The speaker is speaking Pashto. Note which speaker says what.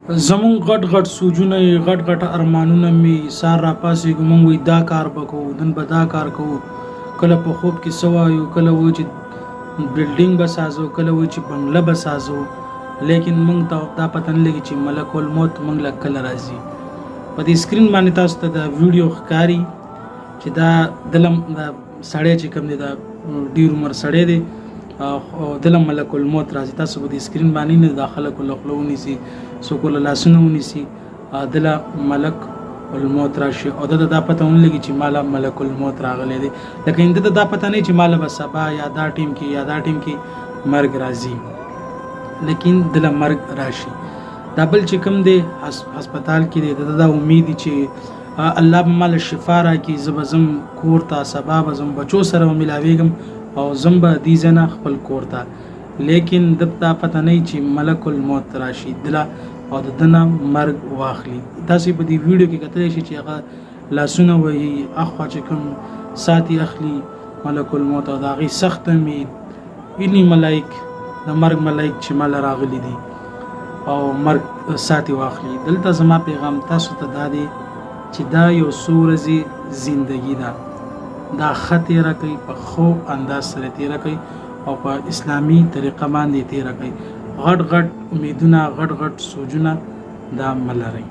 Speaker 1: زمونږ غټ غټ سوچونه یې، غټ غټ ارمانونه مې، سهار راپاڅېږو، مونږ وایو دا کار به کوو، نن به دا کار کوو، کله په خوب کې څه وایو، کله وایو چې بلډینګ به سازو، کله وایو چې بنګله به سازو، لیکن مونږ ته دا پته نه لګي چې ملک الموت مونږ له کله راځي. په دې سکرین باندې تاسو ته دا ویډیو ښکاري چې دا دلم دا سړی چې کوم دی، دا ډیر عمر سړی دی او دله ملک الموت راځي. تاسو په دې سکرین باندې نه دا خلکو له خوله ونیسي، څوک له لاسونه ونیسي، دله ملک الموت راشي او دته دا پته ونه لګي چې مالا ملک الموت راغلی دی. لکه دته دا پته نه چې مالا به سبا یا دا ټیم کې یا دا ټیم کې مرګ راځي، لیکن دله مرګ راشي. دا بل چې کوم دی هسپتال کې دی، دته دا امید چې الله به مال شفا راکړي، زه به ځم کور ته، سبا به ځم، بچو سره به ملاویږم او ځم به دې ځای نه خپل کور ته، لیکن ده ته پته نه چې ملک الموت راشي دله او د ده نه مرګ واخلي. تاسې په دې ویډیو کې کتلی شئ چې هغه لاسونه وهي، اخوا چې کوم ساتي اخلي ملک الموت او د هغې سخت امید اینی ملایک د مرګ ملایک چې مال راغلي دي او مرګ ساتي واخلي. دلته زما پیغام تاسو ته دا دی چې دا یو څو ورځې زندگی ده، دا ښه تیره کړئ، په ښو انداز سره تیره کړئ او په اسلامي طریقه باندې تیره کړئ. غټ غټ امیدونه، غټ غټ سوچونه دا مه لرئ.